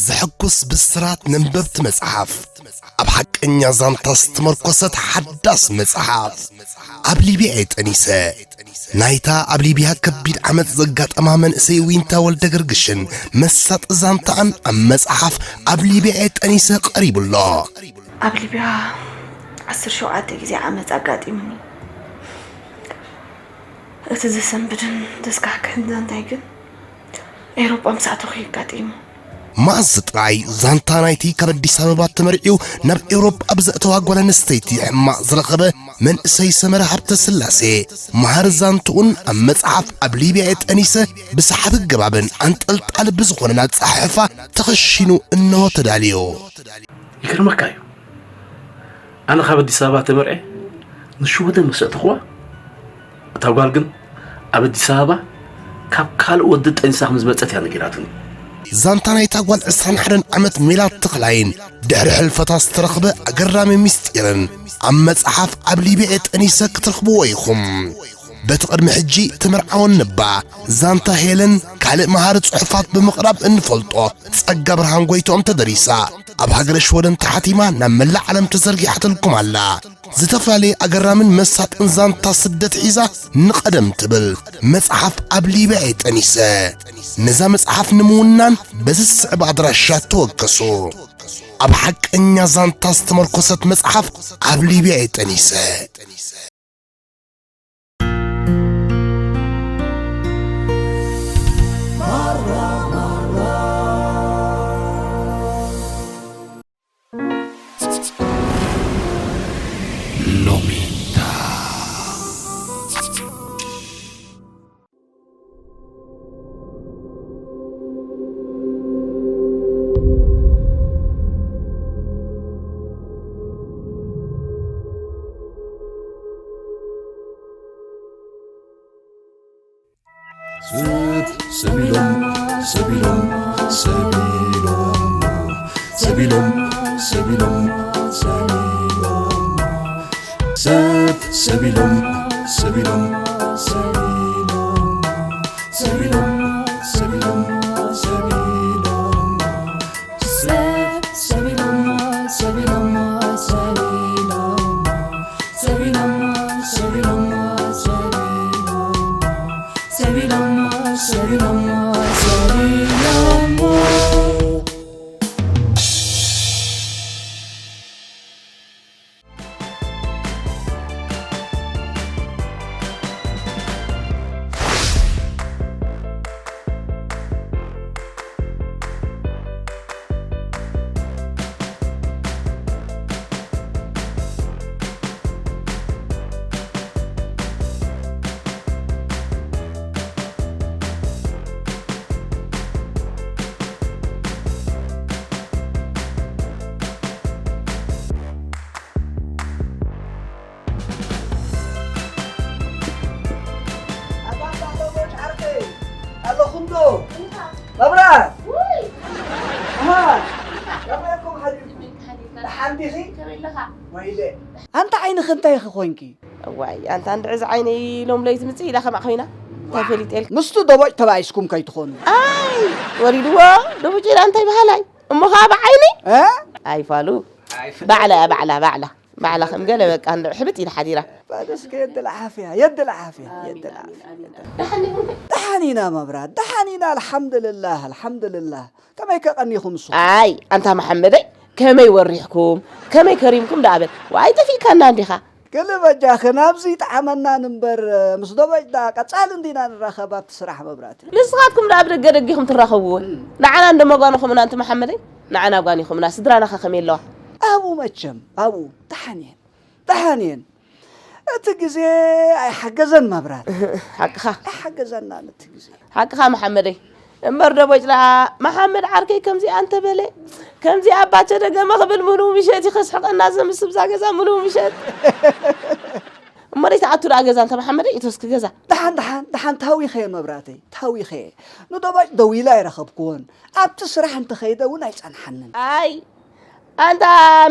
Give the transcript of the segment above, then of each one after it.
ዘሐጉስ ብስራት ነንበብቲ መጽሓፍ፣ ኣብ ሓቀኛ ዛንታ ዝተመርኮሰት ሓዳስ መጽሓፍ፣ ኣብ ሊብያ እየ ጠኒሰ። ናይታ ኣብ ሊብያ ከቢድ ዓመጽ ዘጋጠማ መንእሰይ ዊንታ ወልደ ገርግሽን መሳጢ ዛንታኣን ኣብ መጽሓፍ ኣብ ሊብያ እየ ጠኒሰ ቀሪቡ ኣሎ። ኣብ ሊብያ ዓሰርተ ሸውዓተ ግዜ ዓመጽ ኣጋጢሙኒ። እቲ ዘሰንብድን ዘስካሕክሕን ዛንታይ ግን ኤውሮጳ ምስ ኣተኹ እዩ ኣጋጢሙ። መኣዝ ጥራይ ዛንታ ናይቲ ካብ ኣዲስ ኣበባ ተመርዕዩ ናብ ኤውሮጳ ብዘእተዋ ጓል ኣንስተይቲ ሕማቕ ዝረኸበ መንእሰይ ሰመረ ሃብተ ስላሴ፣ መሃሪ ዛንትኡን ኣብ መጽሓፍ ኣብ ሊብያ እየ ጠኒሰ ብሰሓቢ ኣገባብን ኣንጠልጣሊ ብዝኾነን ኣጸሓሕፋ ተኸሺኑ እነሆ ተዳልዩ። ይገርመካ እዩ። ኣነ ካብ ኣዲስ ኣበባ ተመርዐ ንሽወደን ምስ ኣእተኽዋ፣ እታ ጓል ግን ኣብ ኣዲስ ኣበባ ካብ ካልእ ወዲ ጠኒሳ ከም ዝመጸት እያ ነጊራትኒ። ዛንታ ናይታ ጓል ዕስራን ሓደን ዓመት ሜላት ተኽላይን ድሕሪ ሕልፈታ ዝተረኽበ ኣገራሚ ምስጢርን ኣብ መጽሓፍ ኣብ ሊብያ እየ ጠኒሰ ክትረኽብዎ ኢኹም። በቲ ቅድሚ ሕጂ ተመርዓወን ነባ ዛንታ ሄለን ካልእ መሃሪ ጽሑፋት ብምቕራብ እንፈልጦ ጸጋ ብርሃን ጎይትኦም ተደሪሳ ኣብ ሃገረ ሽወደን ተሓቲማ ናብ መላእ ዓለም ተዘርጊሓትልኩም ኣላ። ዝተፈላለየ ኣገራምን መሳጥን ዛንታ ስደት ሒዛ ንቐደም ትብል መጽሓፍ ኣብ ሊብያ እየ ጠኒሰ። ነዛ መጽሓፍ ንምውናን በዚ ዝስዕብ ኣድራሻ ተወከሱ። ኣብ ሓቀኛ ዛንታ ዝተመርኮሰት መጽሓፍ ኣብ ሊብያ እየ ጠኒሰ። ስብ ሰቢሎም ሰቢሎም ሰቢሎም ሰቢሎም ሰቢሎም ሰቢሎም ሰብ ሰቢሎም ሰቢሎም ሰቢሎም ሰቢሎም ሰቢሎም ሰቢሎም ሰብ ሰቢሎም ሰቢሎም ሰቢሎም ሰቢሎም ሰቢሎም ሰቢሎም ሰቢሎም ሰቢሎም ሰቢሎም ኣለኹም ዶ? መብራት? ኣሃ፣ ከመይ ኢኹም ሓዲርኩም? ደሓን ዲኺ? ወይለ። ኣንታ ዓይንኺ እንታይ ኢኺ ኮንኪ? እዋይ፣ ኣንታ እንድዒ እዚ ዓይነይ ሎም ለይቲ ምጽእ ኢላ ከማእ ኮይና። እንታይ ፈሊጠልኪ? ምስቲ ደቦጭ ተባኢስኩም ከይትኾኑ። ኣይ፣ ወሪድዎ፣ ደቦጭ ኢላ እንታይ በሃላይ? እሞ ኸኣ ብዓይኒ? እ? ኣይፋሉ። ባዕላ እያ፣ ባዕላ፣ ባዕላ። ባዕላ ከም ገለ በቃ እንድዒ ሕብጥ ኢላ ሓዲራ። በል እስከ የድላ ዓፍያ፣ የድላ ዓፍያ፣ የድላ ዓፍያ። ደሓን ኢና መብራት፣ ደሓን ኢና፣ ኣልሓምድልላህ፣ ኣልሓምድልላህ። ከመይ ከ ቀኒኹም ንስኹም? ኣይ፣ ኣንታ መሓመደይ፣ ከመይ ወሪሕኩም? ከመይ ከሪምኩም ደኣ በል። ዋይ፣ ጠፊእካና እንዲኻ። ክሊ በጃኺ ናብዚ ይጥዓመና ንንበር፣ ምስ ዶበጭ ደኣ ቀጻሊ እንዲና ንራኸብ ኣብቲ ስራሕ መብራህቲ። ንስኻትኩም ደኣ ኣብ ደገ ደጊኹም ትራኸብዎ። ንዓና እንዶ መጓንኹምና ኣንቲ መሓመደይ፣ ንዓና ጓኒኹምና፣ ስድራናኸ ከመይ ኣለዋ? ኣብኡ መቸም፣ ኣብኡ ደሓን እየን፣ ደሓን እየን። እቲ ግዜ ኣይሓገዘን መብራት። ሓቅኻ። ኣይሓገዘናን እቲ ግዜ። ሓቅኻ መሓመደይ። እምበር ደቦጭ ደኣ፣ መሓመድ ዓርከይ ከምዚኣ እንተበለ፣ ከምዚኣ ኣባቸ ደገመ ክብል ምሉእ ምሸት እዩ ከስሕቐና ዘምስብ እዛ ገዛ ምሉእ ምሸት። እሞ ደይ ትኣቱ ደኣ ገዛ እንተ መሓመደይ፣ እቶ እስኪ ገዛ። ደሓን፣ ደሓን፣ ደሓን፣ ታዊኸ እየ መብራተይ፣ ታዊኸ እየ። ንደቦጭ ደዊለ ኣይረኸብክዎን። ኣብቲ ስራሕ እንተኸይደ እውን ኣይጸንሓንን። ኣይ፣ ኣንታ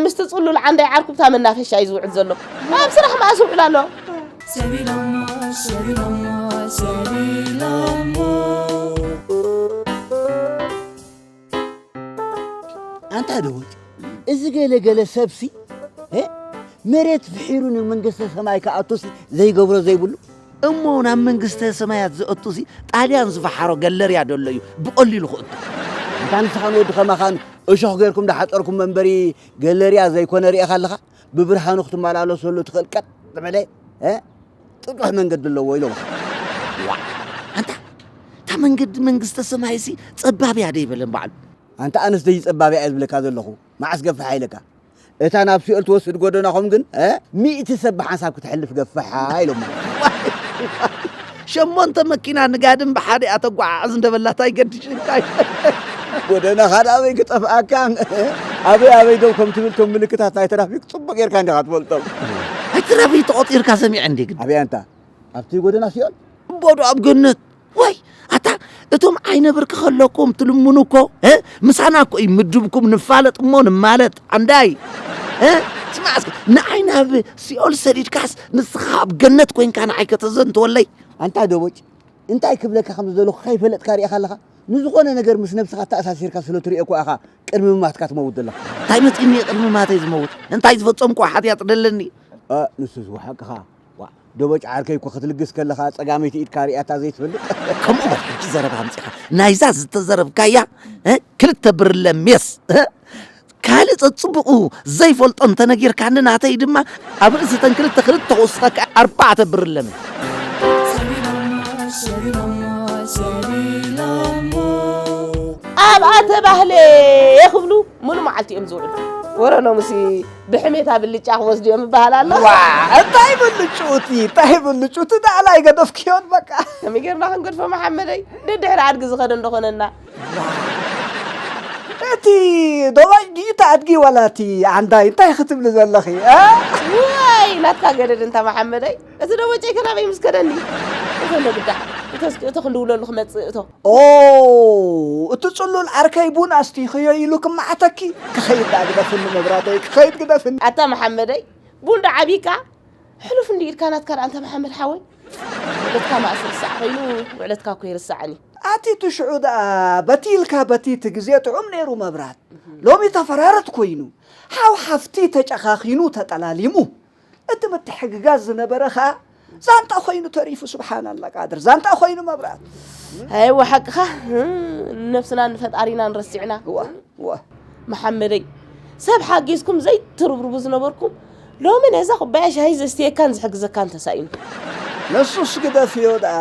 ምስቲ ጽሉል ዓንዳይ ዓርኩ ብታ መናፈሻ እዩ ዝውዕል ዘሎ። ኣብ ስራሕ መኣስ ይውዕል ኣሎ? ሰቢሎሞ፣ ሰቢሎሞ፣ ሰቢሎሞ። ኣንታ ደወጭ፣ እዚ ገለ ገለ ሰብሲ፣ እ? መሬት ፍሒሩ ንመንግስተ ሰማይ ክኣቱሲ ዘይገብሮ ዘይብሉ? እሞ ናብ መንግስተ ሰማያት ዝእቱሲ ጣልያን ዝፈሓሮ ገለርያ ደሎ እዩ ብቐሊሉ ክእቱ። ኣንታ ንስኻን ወዲ ከማኻን እሾኽ ጌርኩም ዳሓጸርኩም መንበሪ ገለርያ ዘይኮነ ርእኻ ኣለኻ? ብብርሃኑ ክትመላለሰሉ ትኽእል ቀጥ ዝበለ፣ እ? ጥጡሕ መንገዲ ኣለዎ ኢሎም። ዋ፣ ኣንታ፣ እታ መንገዲ መንግስተ ሰማይሲ ጸባብ እያ ደይበለን ባዕሉ። ኣንታ ኣነስ ደይ ጸባብ እያ እየ ዝብለካ ዘለኹ። መዓስ ገፍሓ ኢለካ? እታ ናብ ሲኦል ትወስድ ጎደናኹም ግን፣ እ? ሚእቲ ሰብ ብሓንሳብ ክትሕልፍ ገፍሓ ኢሎማ። ሸሞንተ መኪና ንጋድም ብሓደ እያ ተጓዓዕዝ እንደበላታ ይገድሽ እንታይ? ጎደናኻ ኣበይ ክጠፍኣካ? ኣበይ ኣበይ ደው ከም ትብል እቶም ምልክታት ናይ ትራፊክ ጽቡቕ ጌርካ እንዲኻ ትፈልጦም። ኣይ ትራፊክ ተቖጺርካ ሰሚዐ እንዴ ግን? ኣበይ ኣንታ? ኣብቲ ጎደና ሲኦል? እምቦ ዶ ኣብ ገነት? ወይ ኣታ እቶም ዓይነ ብርኪ ከለኩም ትልምኑ እኮ፣ እ? ምሳና እኮ እዩ ምድብኩም ንፋለጥ እሞ ንማለጥ። ኣንዳይ፣ እ? ስማዕ እስኪ፣ ንዓይ ናብ ሲኦል ሰዲድካስ ንስኻ ኣብ ገነት ኮይንካ ንዓይ ከተዘንትወለይ? ኣንታ ደቦጭ፣ እንታይ ክብለካ ከም ዝደለኹ ከይፈለጥካ ሪኢኻ ኣለኻ? ንዝኾነ ነገር ምስ ነብስኻ ተኣሳሲርካ ስለ ትሪኦ እኮ ኢኻ ቅድሚ ምማትካ ትመውት ዘለኻ። እንታይ መጺእኒ ቅድሚ ማተይ ዝመውት? እንታይ ዝፈጸምኩ ሓጢኣት ደለኒ? እ፣ ንሱ ዝወሓቅኻ። ዋ፣ ደቦጭ ዓርከይ እኮ ክትልግስ ከለኻ ጸጋመይቲ ኢድካ ሪኣታ ዘይትፈልጥ። ከምኡ በል ሕጂ ዘረባ ኣምጺኻ። ናይዛ ዝተዘረብካያ፣ እ፣ ክልተ ብርለ ሜስ፣ እ፣ ካልእ ጸጽቡቑ ዘይፈልጦ እንተነጊርካኒ ናተይ ድማ ኣብ ርእሲ እተን ክልተ ክልተ ክውስኸካ ኣርባዕተ ብርለ ሜስ። ኣብ ኣተባህለ ክብሉ ሙሉ መዓልቲ እዮም ዝውዕሉ። ወረ ሎምሲ ብሕሜታ ብልጫ ክወስዱ እዮም ይበሃል ኣሎ። ዋ፣ እንታይ ብልጭኡ እቲ፣ እንታይ ብልጭኡ እቲ፣ ንኣላይ ገደፍክዮን በቃ። ከመይ ጌርና ክንገድፎ መሓመደይ? ደድሕሪ ኣድጊ ዝኸደ እንዶ ኾነና። እቲ ዶባይ ድዩ እቲ ኣድጊ ዋላ እቲ ዓንዳይ? እንታይ ክትብሊ ዘለኺ? እ? ወይ ናትካ ገደድ እንታ መሓመደይ። እቲ ደቦጨይ ከ ናበይ ምስ ከደኒ? እቶ እንዶ ግዳ፣ እቶ እስኪ፣ እቶ ክንድውለሉ ክመጽእ እቶ። ኦ፣ እቲ ጽሉል ዓርከይ ቡን ኣስቲኽዮ ኢሉ ክመዓተኪ። ክኸይድ ደኣ ግደፍኒ መብራተይ፣ ክኸይድ ግደፍኒ። ኣታ መሓመደይ፣ ቡን ዶ ዓቢካ? ሕሉፍ እንዲ ኢድካ ናትካ ደኣ ኣንታ መሓመድ ሓወይ። ውዕለትካ መኣስ ርሳዕ ኮይኑ፣ ውዕለትካ እኮ ይርሳዕን እዩ። ኣቲ እቲ ሽዑ ደኣ በቲ ኢልካ በቲ እቲ ግዜ ጥዑም ነይሩ መብራት። ሎሚ ተፈራረድ ኮይኑ፣ ሓው ሓፍቲ ተጨኻኺኑ ተጠላሊሙ። እቲ ምትሕግጋዝ ዝነበረ ኸኣ ዛንጣ ኮይኑ ተሪፉ። ስብሓናላ ቃድር፣ ዛንጣ ኮይኑ መብራት። ኣይወ ሓቅኻ፣ ነብስናን ንፈጣሪናን ረሲዕና። እዋ፣ እዋ። መሓመደይ፣ ሰብ ሓጊዝኩም ዘይትርብርቡ ዝነበርኩም፣ ሎሚ ነዛ ኩባያ ሻሂ ዘስትየካን ዝሕግዘካን ተሳኢኑ። ንሱስ ግደፍዮ ደኣ፣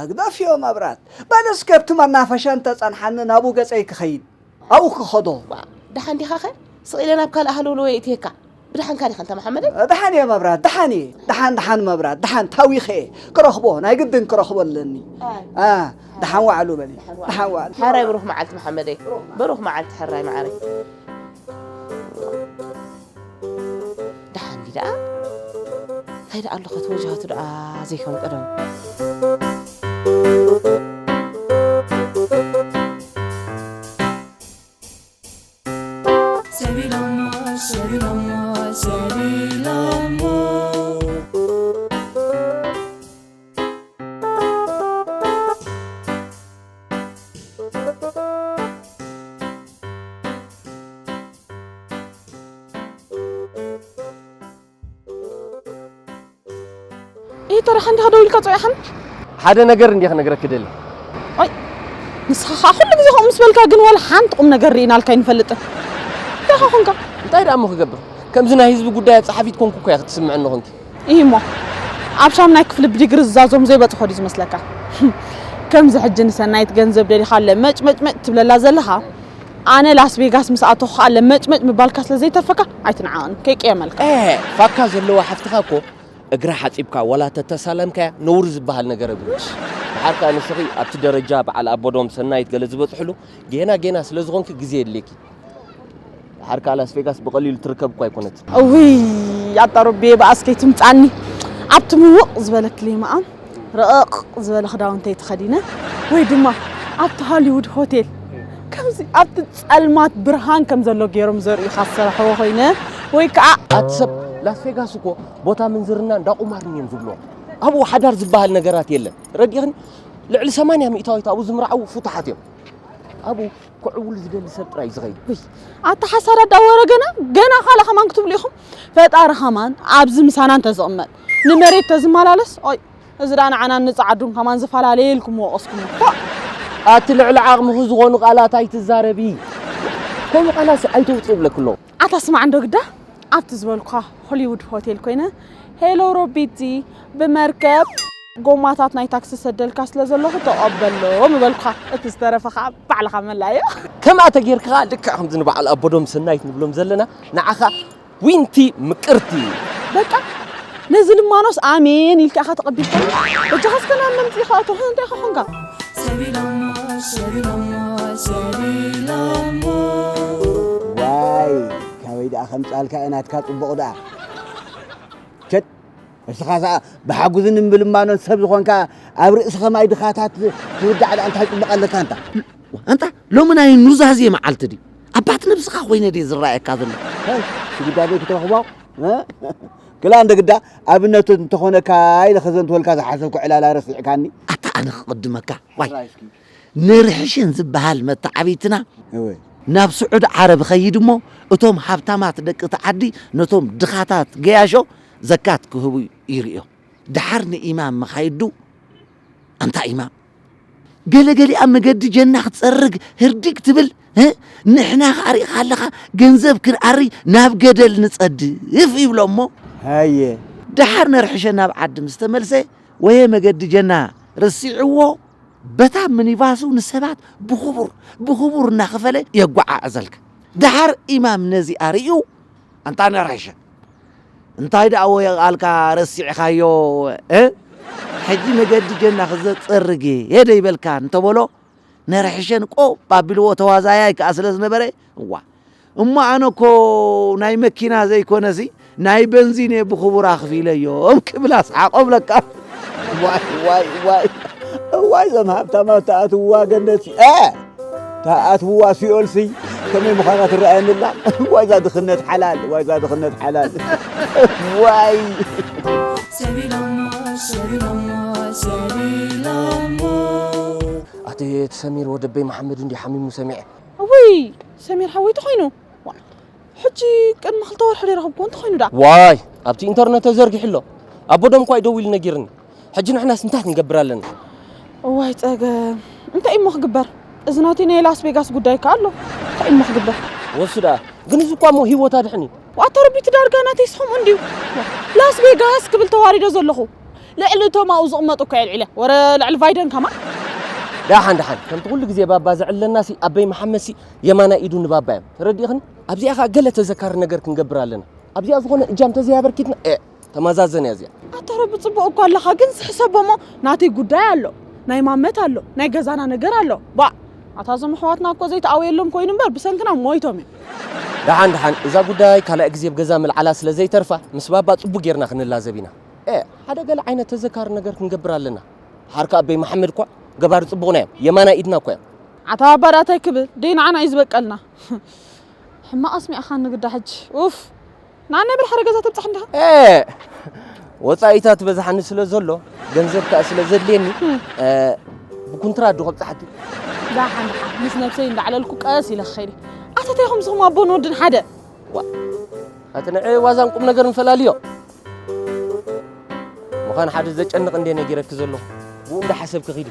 ግደፍዮ መብራት። በል እስከ ኣብቲ መናፈሻ እንተጸንሓኒ ናብኡ ገጸይ ክኸይድ። ኣብኡ ክኸዶ። ዋ፣ ደሓን ዲኻኸ? ስቕ ኢለ ናብ ካልእ ሃለውለው የእትየካ። ብደሓንካ ዲኻ እንታ መሓመደይ? ደሓን እየ መብራት፣ ደሓን እየ። ደሓን፣ ደሓን መብራት፣ ደሓን ታዊኸ እየ። ክረኽቦ፣ ናይ ግድን ክረኽቦ ኣለኒ። ኣይ። ኣ፣ ደሓን ዋዕሉ በሊ። ደሓን ዋዕሉ። ደሓን ዋዕሉ። ሕራይ ብሩኽ መዓልቲ መሓመደይ። ብሩኽ መዓልቲ ሕራይ መዓረይ። ደሓን ዲ ደኣ? እንታይ ደኣ ኣሎ ኸትወጃቱ ደኣ ዘይከም ቀደሙ? ሰቢሎሞ፣ ሰቢሎሞ፣ ሰቢሎሞ። ኢተራ ሓንቲ ደዊልካ ጸዊዓኻኒ? ሓደ ነገር እንድየ ክነግረኪ ደሊ። ኣይ፣ ንስኻ ኸኣ ኩሉ ግዜ ከምኡ ምስ በልካ ግን ዋላ ሓንቲ ቁም ነገር ርኢናልካ ኣይንፈልጥን። እንታይ ኾንካ? እንታይ ደኣ እሞ ክገብር? ከምዚ ናይ ህዝቢ ጉዳያት ጸሓፊት ኮንኩ እኮ እያ ክትስምዐኒ ኾንኪ። ኢሂ እሞ፣ ኣብ ሻምናይ ክፍሊ ብዲግሪ ዝዛዞም ዘይበጽሖ ድዩ ዝመስለካ? ከምዚ ሕጂ ንሰናይት ገንዘብ ደሊኻ ለመጭመጭመጭ ትብለላ ዘለኻ፣ ኣነ ላስ ቬጋስ ምስ ኣተኹ ኸኣ ለመጭመጭ ምባልካ ስለ ዘይተርፈካ ኣይትንዓቐኒ፣ ከይቅየመልካ። ኤ፣ ፋካ ዘለዋ ሓፍትኻ እኮ እግራ ሓጺብካ ዋላ ተተሳለምካያ ነውሪ ዝበሃል ነገር የብሉን። ደሓር ከኣ ንስኺ ኣብቲ ደረጃ በዓል ኣቦዶም ሰናይት ገለ ዝበጽሕሉ ጌና ጌና ስለ ዝኾንኪ ግዜ የድልየኪ። ደሓር ከኣ ላስ ቬጋስ ብቐሊሉ ትርከብ እኳ ኣይኮነትን። እውይ ኣታ ሮቤ በኣስ ከይትምጻኒ። ኣብቲ ምውቕ ዝበለ ክሊማኣ ረቐቕ ዝበለ ክዳውንተይ ተኸዲነ ወይ ድማ ኣብቲ ሆሊውድ ሆቴል ከምዚ ኣብቲ ጸልማት ብርሃን ከም ዘሎ ገይሮም ዘርእዩኻ ዝሰራሕዎ ኮይነ ወይ ከዓ ኣቲ ሰብ ላስ ቬጋስ እኮ ቦታ ምንዝርና እንዳ ቁማርን እዮም ዝብልዎ። ኣብኡ ሓዳር ዝበሃል ነገራት የለን። ረዲእኽኒ? ልዕሊ ሰማንያ ሚእታዊት ኣብኡ ዝምርዓዉ ፍቱሓት እዮም። ኣብኡ ክዕውል ዝደሊ ሰብ ጥራይ እዩ ዝኸይድ። ውይ፣ ኣታ ሓሳዳት ዳወረ ገና፣ ገና ካልእ ከማን ክትብሉ ኢኹም። ፈጣሪ ከማን ኣብዚ ምሳና እንተዝቕመጥ፣ ንመሬት ተዝመላለስ፣ ኦይ፣ እዚ ደኣ ንዓናን ንጸዓዱን ከማን ዝፈላለየ ኢልኩም ወቐስኩም። ፎእ! ኣቲ ልዕሊ ዓቕምኺ ዝኾኑ ቃላት ኣይትዛረቢ። ከምኡ ቃላት ኣይተውጽኢ ይብለኪ ኣለኹ። ኣታ ስማዕ እንዶ ግዳ፣ ኣብቲ ዝበልኳ ሆሊውድ ሆቴል ኮይነ፣ ሄሎ ሮቢቲ፣ ብመርከብ ጎማታት ናይ ታክሲ ሰደልካ ስለ ዘለኹ ተቐበሎ ምበልኳ። እቲ ዝተረፈ ኸዓ ባዕልኻ መላዮ። ከምኣ ተጌርካ ልክዕ ከምዚ ንበዓል ኣቦዶም ሰናይት ንብሎም ዘለና ንዓኻ ዊንቲ ምቅርቲ። በቃ ነዚ ልማኖስ ኣሜን ኢልካ ኢኻ ተቐቢልካ። በጃኻ እስከ ናብ ለምጺ ኢኻ ኣቶ እንታይ ኢኻ ኾንካ? ሰቢሎሞ ሰቢሎሞ ሰቢሎሞ ዋይ ካበይ ደኣ ከምጻልካ ናትካ ጽቡቕ ደኣ ቸት እስኻ ብሓጉዝን ምልማኖን ሰብ ዝኾንካ ኣብ ርእስኻ ማይ ድኻታት ትውዳዕ ደኣ እንታይ ጽቡቕ ኣለካ እንታ ኣንታ ሎሚ ናይ ኑዛዜ መዓልቲ ድዩ ኣባት ነብስኻ ኮይነ ድየ ዝረኣየካ ዘሎ ሽጉዳደይ ክትረኽቦ ክላ እንደ ግዳ ኣብነቱ እንተኾነካ ኢለ ከዘንትወልካ ዝሓሰብኩ ዕላላ ረሲዕካኒ ኣታ ኣነ ክቕድመካ ዋይ ነርሕሽን ዝበሃል መተዓብይትና ናብ ስዑድ ዓረብ ኸይድ እሞ እቶም ሃብታማት ደቂ እቲ ዓዲ ነቶም ድኻታት ገያሾ ዘካት ክህቡ ይርእዮ። ደሓር ንኢማም መኻይዱ ኣንታ ኢማም ገለ ገሊኣ መገዲ ጀና ክትጸርግ ህርዲግ ትብል ንሕና ከኣ ርኢኻ ኣለኻ ገንዘብ ክንኣሪ ናብ ገደል ንጸድፍ ይብሎ እሞ ሃየ ደሓር ነርሕሸ ናብ ዓዲ ምስ ተመልሰ ወየ መገዲ ጀና ረሲዕዎ በታ ምኒባሱ ንሰባት ብኽቡር ብኽቡር እናኸፈለ የጓዓዕዘልካ። ደሓር ኢማም ነዚኣ ርእዩ ኣንታ ነርሕሸ እንታይ ደኣ ወየ ቃልካ ረሲዕኻዮ እ ሕጂ መገዲ ጀና ክዘጸርግ እየ ደይበልካ እንተበሎ ነርሕሸን ቆብ ኣቢልዎ ተዋዛያይ ከኣ ስለ ዝነበረ እዋ እሞ ኣነ እኮ ናይ መኪና ዘይኮነሲ ናይ በንዚን እየ ብኽቡር ኣኽፊለዮም ክብል ኣስሓቖ ብለካ ዋይ ዋይ ዋይ እዋይ እዞም ሃብታማት ተኣትውዋ ገነት እ ተኣትውዋ ሲኦልሲ ከመይ ምዃና ትረኣየኒ ኣላ ዋይዛ ድኽነት ሓላል ዋይዛ ድኽነት ሓላል ዋይ ሰቢሎሞ ሰቢሎሞ ሰቢሎሞ ኣቲ እቲ ሰሚር ወደበይ መሓመድ እንዲ ሓሚሙ ሰሚዐ እውይ ሰሚር ሓወይ ተኾይኑ ሕጂ ቅድሚ ክልተ ወርሒ ደይረኸብኩዎ እንተኾይኑ ደኣ ዋይ ኣብቲ ኢንተርነት ተዘርጊሑ ኣሎ ኣቦዶም እኳ እዩ ደዊሉ ነጊርኒ ሕጂ ንሕናስ እንታይ ክንገብር ኣለና እዋይ ጸገም እንታይ እሞ ክግበር እዚ ናተይ ናይ ላስ ቬጋስ ጉዳይ ከኣ ኣሎ እንታይ እሞ ክግበር ወሱ ደኣ ግን እዚ እኳ እሞ ህይወት ኣድሕን እዩ ዋታ ረቢቲ ዳርጋ ናተይ ስኹም እንድዩ ላስ ቬጋስ ክብል ተዋሪዶ ዘለኹ ልዕሊ እቶም ኣብኡ ዝቕመጡ እኮ የልዒለ ወረ ልዕሊ ቫይደን ከማ ደሓን ደሓን ከምቲ ኩሉ ግዜ ባባ ዘዕለናሲ ኣበይ መሓመድሲ የማናይ ኢዱ ንባባ እዮም ተረዲእኽኒ ኣብዚኣ ኸዓ ገለ ተዘካሪ ነገር ክንገብር ኣለና ኣብዚኣ ዝኾነ እጃም ተዘይኣበርኪትና ኤእ ተመዛዘን እያ እዚኣ ኣታ ረቢ ጽቡቕ እኮ ኣለኻ ግን ስሕሰቦሞ ናተይ ጉዳይ ኣሎ ናይ ማመት ኣሎ ናይ ገዛና ነገር ኣሎ ባእ ኣታ እዞም ኣሕዋትና እኮ ዘይተኣውየሎም ኮይኑ እምበር ብሰንክና ሞይቶም እዮም ደሓን ደሓን እዛ ጉዳይ ካልኣይ ግዜ ብገዛ ምልዓላ ስለ ዘይተርፋ ምስ ባባ ጽቡቕ ጌርና ክንላዘብ ኢና ኤእ ሓደ ገለ ዓይነት ተዘካሪ ነገር ክንገብር ኣለና ሓርካ ኣበይ መሓመድ እኳ ገባሪ ጽቡቕና እዮም የማናይ ኢድና እኳ እዮም ኣታ ባባ ደኣ እንታይ ክብል ደይ ንዓና እዩ ዝበቀልና ሕማቕ ኣስሚዕኻኒ ግዳ ሕጂ ኡፍ ንዓናይ በል ሓደ ገዛ ተብጻሕ እንዲኻ ኤእ ወጻኢታት በዝሓኒ ስለ ዘሎ ገንዘብ ከኣ ስለ ዘድልየኒ ብኩንትራት ዶ ከብጻሓኪ ዳሓን ዳሓን ምስ ነብሰይ እንዳዕለልኩ ቀስ ኢለ ክኸይድ ኣተተይኹም ስኹም ኣቦን ወድን ሓደ ኣቲ ንዐ ዋዛን ቁም ነገርን ፈላልዮ ምዃን ሓደ ዘጨንቕ እንደ ነጊረኪ ዘለኹ ብኡ እንዳሓሰብኪ ኺዲ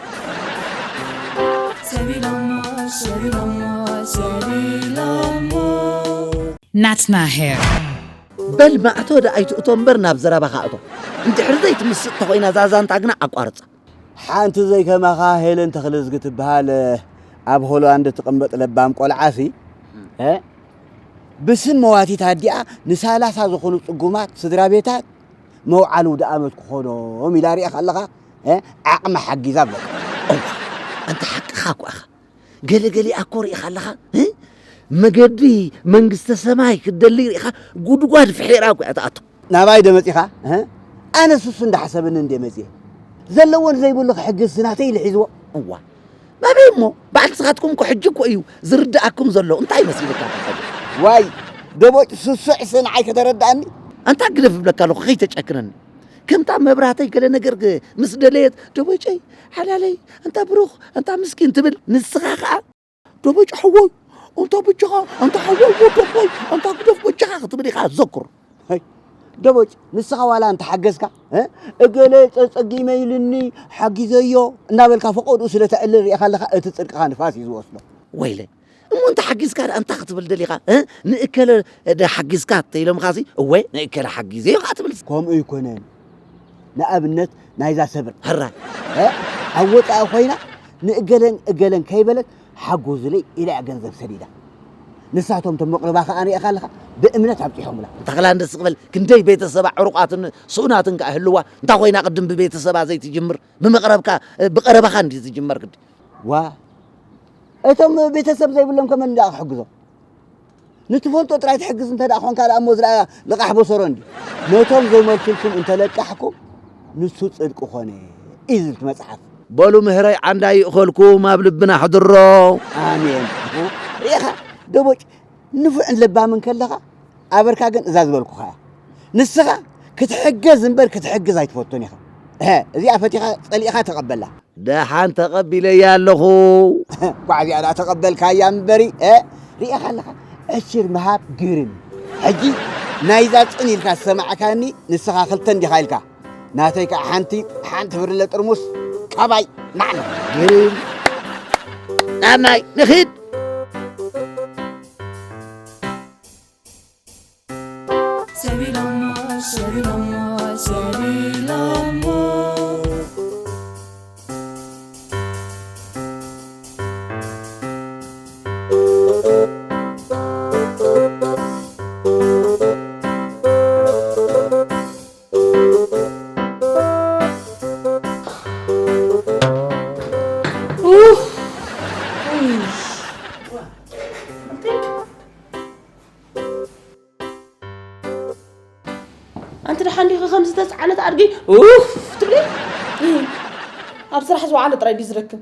ናትና ሄር በል ማዕቶ ደኣ ኣይትእቶ እምበር ናብ ዘረባኻ እቶ እንድሕሪ ዘይትምስጥ ተኾይና እዛ ዛንታ ግና ኣቋርጻ ሓንቲ ዘይከማኻ ሄለን ተኽለዝጊ ትበሃል ኣብ ሆላንድ ትቕመጥ ለባም ቆልዓሲ ብስም መዋቲት ኣዲኣ ንሳላሳ ዝኾኑ ጽጉማት ስድራ ቤታት መውዓሊ ውደ ኣመት ክኾኖም ኢላ ሪእኻ ኣለኻ ዓቕሚ ሓጊዛ ብለካ ኣንታ ሓቅኻ እኳ ኢኻ ገለገሊኣ እኮ ሪኢኻ ኣለኻ መገዲ መንግስተ ሰማይ ክትደሊ ሪኢኻ ጉድጓድ ፍሒራ እኮ እያ ትኣቱ ናባይ ዶ መጺኻ ኣነ ስሱ እንዳሓሰብኒ እንደ መጽየ ዘለዎን ዘይብሉ ክሕግዝ ናተይ ኢሉ ሒዝዎ እዋ ናበይ እሞ ባዕልትኻትኩም እኮ ሕጂ እኮ እዩ ዝርድኣኩም ዘሎ እንታይ መሲልካ ተጸገ ዋይ ደቦጭ ስሱዕ ስንዓይ ከተረድኣኒ ኣንታ ግደፍ እብለካ ኣለኹ ከይተጨክነኒ ከምታ መብራህተይ ገለ ነገር ምስ ደለየት ደቦጨይ ሓላለይ ኣንታ ብሩኽ ኣንታ ምስኪን ትብል ንስኻ ኸኣ ደበጭ ሓወይ፣ ኣንታ በጃኻ፣ ኣንታ ሓወይ ወደቦይ፣ ኣንታ ግደፍ በጃኻ ክትብል ኢኻ ዘክር። ሀይ፣ ደቦጭ፣ ንስኻ ዋላ እንተሓገዝካ፣ እ? እገለ ጸጸጊመ ኢሉኒ፣ ሓጊዘዮ እናበልካ ፈቐድኡ ስለ ተዕልል ሪኢኻ ኣለኻ፣ እቲ ጽድቅኻ ንፋስ እዩ ዝወስዶ። ወይለ፣ እሞ እንተ ሓጊዝካ ደኣ እንታይ ክትብል ደሊኻ? እ? ንእከለ ደ ሓጊዝካ ተኢሎምኻሲ፣ እወ፣ ንእከለ ሓጊዘዮ ኸዓ ትብል። ከምኡ ኣይኮነን። ንኣብነት ናይዛ ሰብር። ሕራይ። እ? ኣብ ወጻኢ ኮይና ንእገለን እገለን ከይበለት ሓጎዝለይ ኢላ እያ ገንዘብ ሰዲዳ። ንሳቶም እቶም መቕርባ ኸዓ ሪኢኻ ኣለኻ፣ ብእምነት ኣብጺሖምላ። ተኽላ እንደስ ክበል ክንደይ ቤተሰባ ዕሩቓትን ስኡናትን ከኣ ይህልዋ። እንታይ ኮይና ቅድም ብቤተሰባ ዘይትጅምር? ብመቕረብካ፣ ብቐረባኻ እንዲ ዝጅመር ግዲ። ዋ፣ እቶም ቤተሰብ ዘይብሎም ከመን ደኣ ክሕግዞም? ንትፈልጦ ጥራይ ትሕግዝ እንተ ደኣ ኾንካ ደኣ እሞ ዝረኣያ ልቓሕ በሰሮ እንዲ። ነቶም ዘይመልሱልኩም እንተ ለቃሕኩም ንሱ ጽድቂ ኾነ እዩ ዝብል እቲ መጽሓፍ። በሉ ምህረይ ዓንዳ ይእኸልኩም ኣብ ልብና ሕድሮ። ኣሜን። ሪኢኻ ደቦጭ ንፉዕን ለባምን ከለኻ ኣበርካ ግን እዛ ዝበልኩኻ እያ። ንስኻ ክትሕገዝ እምበር ክትሕግዝ ኣይትፈቱን ኢኻ። እሀ፣ እዚኣ ፈቲኻ ጸሊእኻ ተቐበላ። ደሓን ተቐቢለያ ኣለኹ። ኳዕ እዚኣ ደኣ ተቐበልካያ እምበሪ፣ እ? ሪኢኻ ኣለኻ፣ ዕሽር ምሃብ ግርም። ሕጂ ናይዛ ጽን ኢልካ ዝሰማዕካኒ ንስኻ ክልተ እንዲኻ ኢልካ፣ ናተይ ከኣ ሓንቲ፣ ሓንቲ ብርለ ጥርሙስ ካባይ ማዕለ። ግርም። ናብ ማይ ንኺድ። ሰቢሎሞ፣ ሰቢሎሞ፣ ሰቢሎሞ። ኡፍ! ኣንቲ ደሓን ዲኺ ከምዚ ተጽዓነት ኣድጊ ኡፍ ትብሊ? ኣብ ስራሕ ዝወዓለ ጥራይ ድዩ ዝደክም?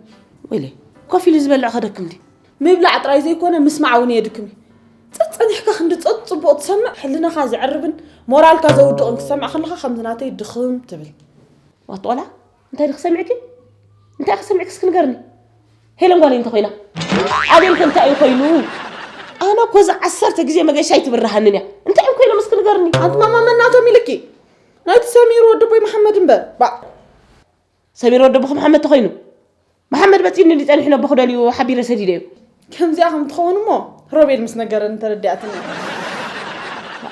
ወይለይ፣ ኮፍ ኢሉ ዝበልዕ ከደክም ድዩ? ምብላዕ ጥራይ ዘይኮነ ምስማዕ እውን የድክም እዩ። ጸጸኒሕካ ክንዲ ጸጥ ጽቡቕ ትሰምዕ፣ ሕልናኻ ዘዕርብን ሞራልካ ዘውድቕን ክትሰምዕ ከለኻ ከምዚ ናተይ ድኽም ትብል። ዋት ቆልዓ፣ እንታይ ድኺ ሰሚዕኪ? እንታይ ኢኺ ሰሚዕኪ እስኪ ንገርኒ? ሄለን ጓለይ እንተኾይና? ኣቤል ከ እንታይ እዩ ኮይኑ? ኣነ እኮ እዛ ዓሰርተ ግዜ መገሻ ኣይትብርሃንን እያ። እንታይ እዮም ኮይኖም እስኪ ንገርኒ? ኣንቲ ማማ መን ናቶም ኢልኪ? ናይቲ ሰሚር ወዲ ኣቦይ መሓመድ እምበር። ባእ። ሰሚር ወዲ ኣቦኺ መሓመድ ተኾይኑ? መሓመድ መጺኡኒ እንዲ ጸኒሑ ነቦኹ ደልዩ ሓቢረ ሰዲደዮ። ከምዚኣ ከም ትኸውን እሞ ሮቤል ምስ ነገረኒ ተረዲኣትኒ።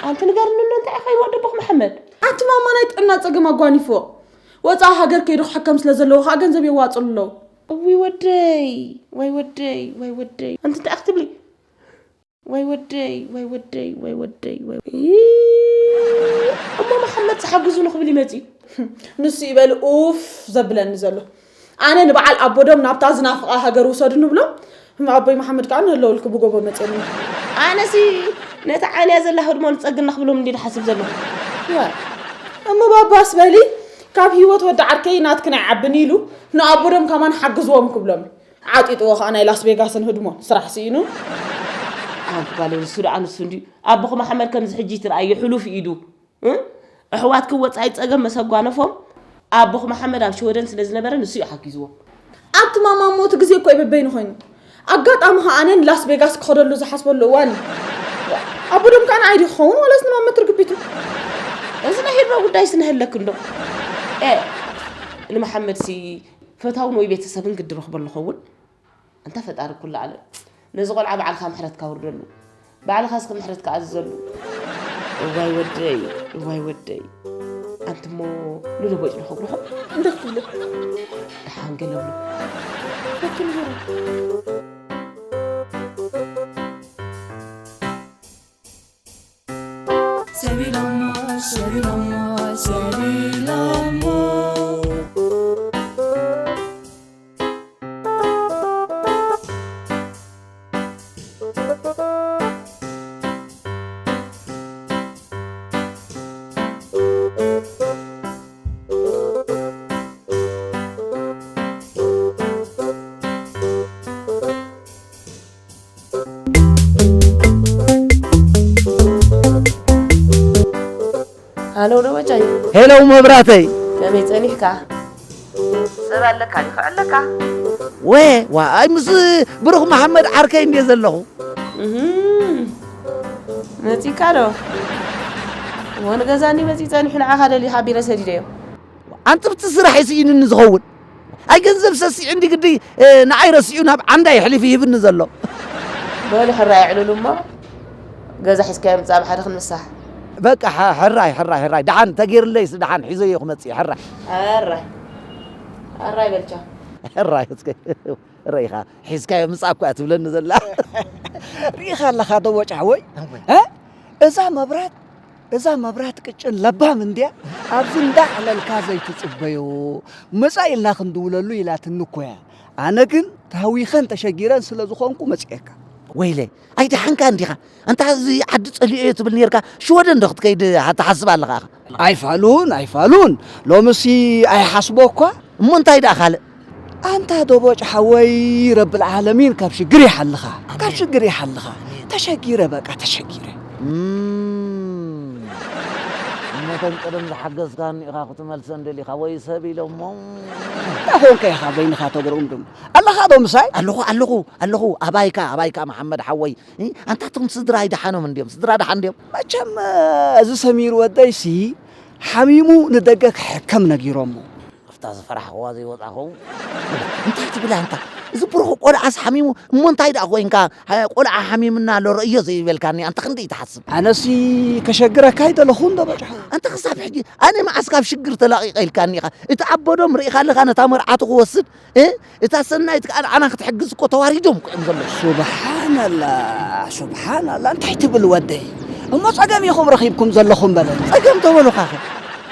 ኣንቲ ንገርኒ እንዶ እንታይ እዩ ኮይኑ ወዲ ኣቦኺ መሓመድ? ኣንቲ ማማ ናይ ጥዕና ጸገም ኣጓኒፍዎ። ወጻኢ ሃገር ከይዱ ክሕከም ስለ ዘለዎ ከኣ ገንዘብ የዋጽሉ ኣለዉ። እውይ ወደይ፣ ወይ ወደይ፣ ወይ ወደይ። ኣንቲ እንታይ ክትብሊ? ወይ ወደይ፣ ወይ ወደይ፣ ወይ ወደይ፣ ወይ፣ ኢ፣ እሞ መሓመድ ሓግዙ ንኽብል ይመጽእ እዩ። ንሱ ይበል ኡፍ ዘብለኒ ዘሎ። ኣነ ንበዓል ኣቦዶም ናብታ ዝናፍቓ ሃገር ውሰዱ ንብሎም፣ ኣቦይ መሓመድ ከኣ ንህለወልኩ ብጎቦ መጽኦም። ኣነሲ ነቲ ዓንያ ዘላ ህድሞ ንጸግና ክብሎም እንዲ ዝሓስብ ዘለኹ። ወ፣ እሞ ባባስ በሊ፣ ካብ ህይወት ወዲ ዓርከይ ናትክን ኣይዓብን ኢሉ፣ ንኣቦዶም ከማን ሓግዝዎም ክብሎም። ዓጢጥዎ ኸኣ ናይ ላስ ቬጋስን ህድሞን ስራሕ ስኢኑ። ኣንቲ ጓለይ፣ ንሱ ደኣ ንሱ እንድዩ። ኣቦኺ መሓመድ ከምዚ ሕጂ ትረኣዮ ሕሉፍ ኢዱ። እ? ኣሕዋትኪ ወጻኢ ጸገም መሰጓነፎም፣ ኣቦኺ መሓመድ ኣብ ሽወደን ስለ ዝነበረ ንሱ እዩ ሓጊዝዎ። ኣብቲ ማማ ሞት ግዜ እኮ እዩ በበይኑ ኮይኑ። ኣጋጣሚ ኸኣ ኣነ ንላስ ቬጋስ ክኸደሉ ዝሓስበሉ እዋን እዩ። ኣቦዶም ከኣ ንዓይ ድዩ ክኸውን ዋላስ ንማመት ርግቢቱ? እዚ ናይ ህድሞ ጉዳይስ ነሀለክ እንዶ። ኤ፣ ንመሓመድሲ ፈታውን ወይ ቤተሰብን ግዲ ረኽበሉ ኸውን። ኣንታ ፈጣሪ ኩሉ ዓለም፣ ነዚ ቆልዓ ባዕልኻ ምሕረትካ ውርደሉ። ባዕልኻ እስኪ ምሕረትካ ኣዝዘሉ። እዋይ ወደይ፣ እዋይ ወደይ። ኣንትሞ ንደቦጭ ንኸጉርሖ። እንታይ ክትብሎ? ደሓን ገለሉ። ፈቱ ንገሩ። ሰቢሎሞ፣ ሰቢሎሞ፣ ሰቢሎሞ። ሃሎ ደበጫይ። ሄሎ መብራተይ። ከመይ ጸኒሕካ? ሰብ ኣለካ ዲኻ ኣለካ? ወ ዋይ ምስ ብሩኽ መሓመድ ዓርከይ እንድየ ዘለኹ። እህም፣ መጺካ ዶ? እሞ ንገዛኒ መጺ ጸኒሑ ንዓኻ ደልዩ ሓቢረ ሰዲደዮ። ኣንጥብቲ ስራሕ ስኢንኒ ዝኸውን ኣይ ገንዘብ ሰሲዑ እንዲ ግዲ ንዓይ ረሲዑ ናብ ዓንዳ የሕሊፉ ይህብኒ ዘሎ። በሉ ሕራይ ኣዕልሉ እሞ ገዛ ሒዝካዮ ምጻእ ብሓደ ክንምሳሕ። በቃ ሕራይ ሕራይ ሕራይ ደሓን ተገይርለይስ ደሓን ሒዘዮ ክመጽእ ሕራይ። ሕራይ ሕራይ በልቻ። ሕራይ እስከ ርኢኻ ሒዝካዮ ምጻእ እኮ እያ ትብለኒ ዘላ። ርኢኻ ኣለኻ ዶ ወጫ ወይ እዛ መብራት እዛ መብራት ቅጭን ለባም እንድያ ኣብዚ እንዳዕለልካ ዘይትጽበዮ ምጻእ ኢልና ክንድውለሉ ኢላትኒ እኮ እያ። ኣነ ግን ተሃዊኸን ተሸጊረን ስለ ዝኾንኩ መጺኤካ። ወይለ ኣይደሓንካ እንዲኻ ኣንታ እዚ ዓዲ ጸሊኦዮ ትብል ነርካ ሽወደን ዶ ክትከይድ ትሓስብ ኣለኻ ኢኻ? ኣይፋሉን ኣይፋሉን ሎምሲ ኣይሓስቦ እኳ። እሞ እንታይ ደኣ ካልእ ኣንታ ዶቦጭ ሓወይ ረብል ዓለሚን ካብ ሽግር ይሓልኻ ካብ ሽግር ይሓልኻ ተሸጊረ በቃ ተሸጊረ እም፣ እሞ ተን ቀደም ዝሓገዝካኒ ኢኻ ክትመልሰን ደሊኻ ወይ ሰብ ኢሎሞ እንታይ ኮንካ ኢኻ በይንኻ ተጉርምድም ኣለኻ ዶ ምሳይ ኣለኹ ኣለኹ ኣለኹ ኣባይካ ኣባይካ መሓመድ ሓወይ እ፣ ኣንታ እቶም ስድራይ ደሓኖም እንድዮም ስድራ ደሓን እንድዮም መቸም እዚ ሰሚር ወደይሲ ሓሚሙ ንደገ ክሕከም ነጊሮሞ ኣብታ ዝፈራሕኽዋ ዘይወፃ ኸውን እንታይ ትብል ኣንታ እዚ ብሩኽ ቆልዓስ ሓሚሙ እሞ እንታይ ደኣ ኮይንካ ቆልዓ ሓሚምና ኣሎ ረእዮ ዘይበልካኒ ኣንታ ክንደይ ትሓስብ ኣነሲ ከሸግረካ ኣይደለኹን ዶ በጫ ኣንታ ክሳብ ሕጂ ኣነ መዓስ ካብ ሽግር ተላቒቐ ኢልካኒ ኢኻ እቲ ኣቦዶም ርኢኻ ኣለኻ ነታ መርዓቱ ክወስድ እ እታ ሰናይት ከኣ ንዓና ክትሕግዝ እኮ ተዋሪዶም እኮ እዮም ዘለዉ ስብሓንላ ስብሓንላ እንታይ ትብል ወደይ እሞ ጸገም ኢኹም ረኺብኩም ዘለኹም በለ ጸገም ተበሉኻኸ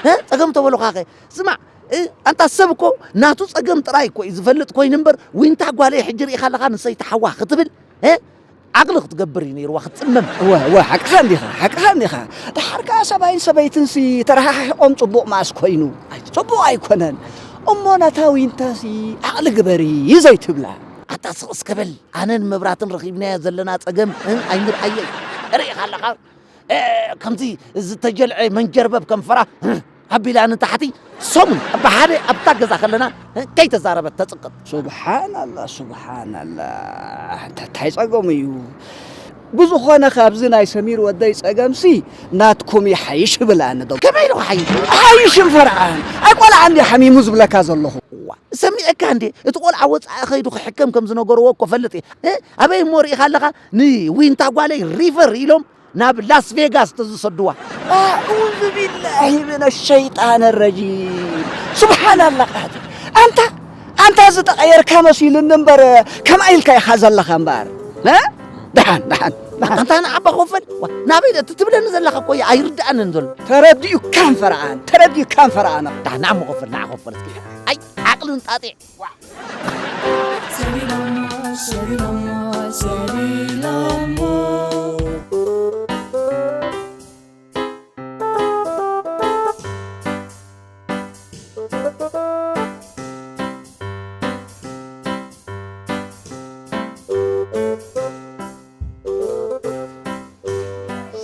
እ ጸገም ተበሉኻኸ ስማዕ እ ኣንታ ሰብ እኮ ናቱ ጸገም ጥራይ እኮ እዩ ዝፈልጥ ኮይኑ እምበር ዊንታ ጓለይ ሕጂ ርኢኻ ኣለኻ ንሰይቲ ሓዋ ክትብል እ ዓቕሊ ክትገብር እዩ ነይርዋ ክትጽመም እወ እወ ሓቅኻ እንዲኻ ሓቅኻ እንዲኻ ደሓር ከኣ ሰብኣይን ሰበይትንሲ ተረሓሒቖም ጽቡቕ መኣስ ኮይኑ ጽቡቕ ኣይኮነን እሞ ነታ ዊንታሲ ዓቕሊ ግበሪ ዘይትብላ ኣታ ስቕ እስከ በል ኣነን መብራትን ረኺብናዮ ዘለና ጸገም እ ኣይንርኣየይ ርኢኻ ኣለኻ እ፣ ከምዚ ዝተጀልዐ መንጀርበብ ከም ፈራ ኣቢላ ንታሕቲ ሰሙን ብሓደ ኣብታ ገዛ ከለና እ፣ ከይተዛረበት ተጽቅጥ ስብሓናላ ስብሓናላ እንታይ ጸገሙ እዩ ብዝኾነ ካብዚ ናይ ሰሚር ወደይ ጸገምሲ ናትኩም ይሓይሽ ይብል ኣነ ዶ ከመይ ኢሉ ክሓይሽ ሓይሽ ፈርዓን ኣይቆልዓ እንዲ ሓሚሙ ዝብለካ ዘለኹ ሰሚዐካ እንዴ እቲ ቆልዓ ወፃኢ ከይዱ ክሕከም ከም ዝነገርዎ እኮ ፈልጥ እየ እ? ኣበይ እሞ ርኢኻ ኣለኻ ንዊንታ ጓለይ ሪፈር ኢሎም ናብ ላስ ቬጋስ ተዝሰድዋ ኣዑዙ ቢላሂ ምን ሸይጣን ረጂም ስብሓናላ ቃድር ኣንታ ኣንታ ዝተቐየርካ መሲሉኒ እምበር ከምኣ ኢልካ ኢኻ ዘለኻ እምበር እ? ደሓን ደሓን ደሓን ኣንታ ንዓባ ኮፈል ዋ፣ ናበይ ደ- እቲ ትብለኒ ዘለኻ እኮ ኣይርድኣንን ዘሎ ተረዲኡካን ፈርዓን ተረዲኡካን ፈርዓን ደሓን ንዓ መኾፈል ንዓ ኮፈል እስኪ ኣይ ዓቕልን ጣጢዕ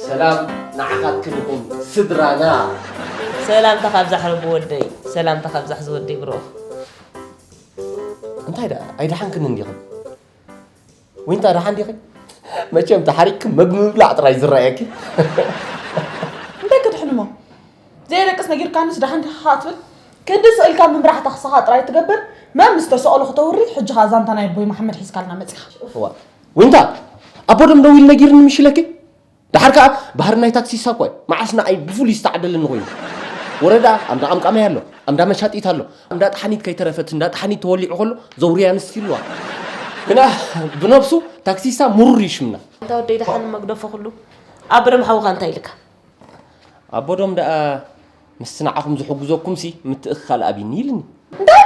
ሰላም ንዓኻትክን ይኹን ስድራና። ሰላምታ ካብዛሕ ረቢ ወደይ፣ ሰላምታ ካብዛሕ ዝወደይ ብሩኽ። እንታይ ደኣ ኣይደሓንክን እንዲኽን? ዊንታ ደሓን ዲኺ? መቸም ተሓሪቅኪ መግቢ ምብላዕ ጥራይ ዝረኣየኪ። እንታይ ክድሕንሞ? ዘየደቅስ ነጊርካንስ ደሓን ዲኻ ትብል? ክንዲ ስእልካ ምምራሕ ታኽስኻ ጥራይ ትገብር መን ምስ ተሰቐሉ ክተውሪ ሕጂ ኸኣ ዛንታ ናይ ኣቦይ መሓመድ ሒዝካልና መጺኻ። እዋ ዊንታ ኣቦ ደም ደዊሉ ነጊርኒ ምሽ ኢለኪ? ደሓር ከኣ ባህሪ ናይ ታክሲሳ እኮ እዩ መዓስ ንዓይ ብፍሉይ ዝተዓደለኒ ኮይኑ ወረዳ ኣምዳ ቃምቃማይ ኣሎ ኣምዳ መሻጢት ኣሎ ኣምዳ ጠሓኒት ከይተረፈት እንዳ ጠሓኒት ተወሊዑ ከሎ ዘውርያ ኣንስቲ ኣለዋ ግና ብነብሱ ታክሲሳ ምሩር እዩ ሽምና እንታ ወደይ ደሓን መግደፎ ኩሉ ኣብርም ሓውኻ እንታይ ኢልካ ኣቦዶም ደኣ ምስቲ ንዓኹም ዝሕግዘኩምሲ ምትእኽኻል ኣብይኒ ኢልኒ። እንታይ?